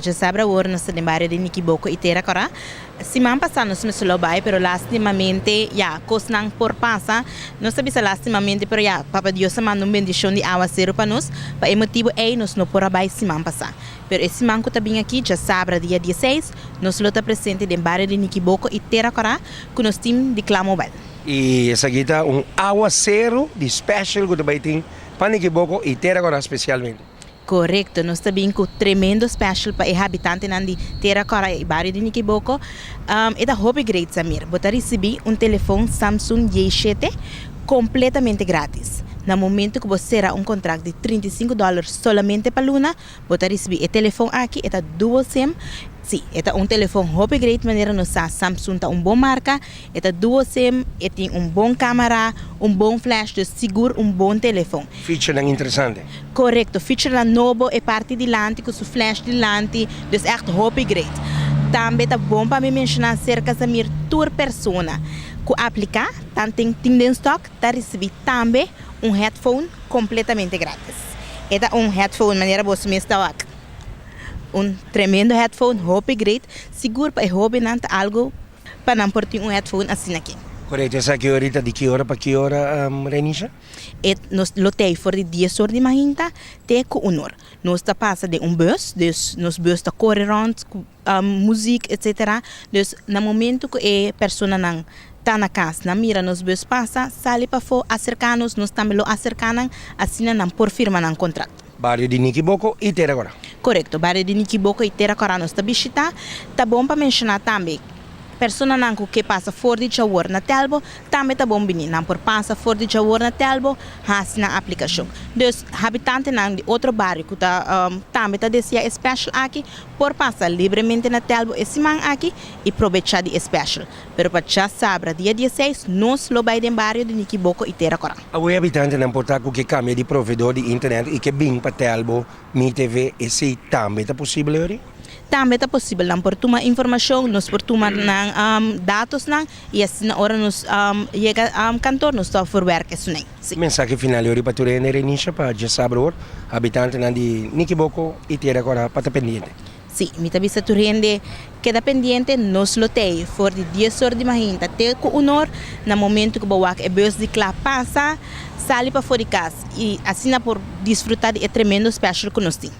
Djasabra awor nos ta den bario di Nikiboko i Tera Kòrá. Siman pasá nos mester lo bai, pero lastimamente, ya, kosnan por pasa. Nos ta bisa lastimamente, pero ya, Papa Dios a manda un bendishon di awaseru pa nos. Pa e motibu ei nos no por a bai siman pasá. Pero e siman ku ta bin aki, djasabra dia dieseis, nos lo ta presente den bario di Nikiboko i Tera Kòrá ku nos tim di Kla Mobile. I esaki ta un awaseru di special ku ta bai tin pa Nikiboko i Tera Kòrá spesialmente. Korekto, nos ta bin ku tremendo special pa e habitantenan di Tera Kòrá i bario di Nikiboko. E ta hopi great, Samir. Bo ta risibí un telefon Samsung J7 kompletamente gratis. Na momento ku bo sera un kontrakt di 35 dòler solamente pa luna, bo ta risibí e telefon aki, e ta dual sim. Sí, e ta un telefon hopi great manera nos sa Samsung ta un bon marka. E ta dual sim, e tin un bon camera, un bon flash, dus sigur un bon telefon. Featurenan interesante. Korekto, featurenan nobo, e parti dilanti ku su flash dilanti, dus ègt hopi great. Tambe ta bon pa mi menshoná serka Samir tur persona ku apliká tanten tin den stock ta risibí tambe un headphone kompletamente gratis. E ta un headphone manera boso mes ta wak. Un tremendo headphone, hopi great, sigur pa e hóbennan ta algu pa nan por tin un headphone asina aki. Korekto, esaki orita di ki ora pa ki ora, Renisha? E nos lo tei for di 10 or di mainta te ku un or. Nos ta pasa den un bus, dus nos bus ta kore rònt ku muzik etsetera. Dus na momentu ku e personanan ta na kas, nan mira nos bus pasa, sali pafó, aserká nos, nos tambe lo aserká nan, asina nan por firma nan kontrakto. Bario di Nikiboko i Tera Kòrá. Korekto, bario di Nikiboko i Tera Kòrá nos ta bishitá. Ta bon pa menshoná tambe, personanan ku ke pasa for di djawor na Telbo tambe ta bon bini. Nan por pasa for di djawor na Telbo hasi nan aplikashon. Dus, habitantenan di otro bario ku ta tambe ta deseá e special aki por pasa libremente na Telbo e siman aki i probechá di e special. Pero pa djasabra dia 16 nos lo bai den bario di Nikiboko i Tera Kòrá. Awe habitantenan por ta ku ke kambia di proveedor di internet i ke bin pa Telbo, Mi TV, esei tambe ta posibel Eury? Tambe ta posibel. Nan por tuma informashon, nos por tuma nan datosnan i asina ora nos yega kantor nos ta verwerk esunei. Si. Mensahe final Eury pa tur hende Renisha pa djasabra or habitantenan di Nikiboko i Tera Kòrá pa ta pendiente. Si, mi ta bisa tur hende keda pendiente, nos lo tei for di 10 or di mainta te ku un or, na momento ku bo wak e bus di kla pasa, sali pafó di kas i asina por disfruta di e tremendo special ku nos tin.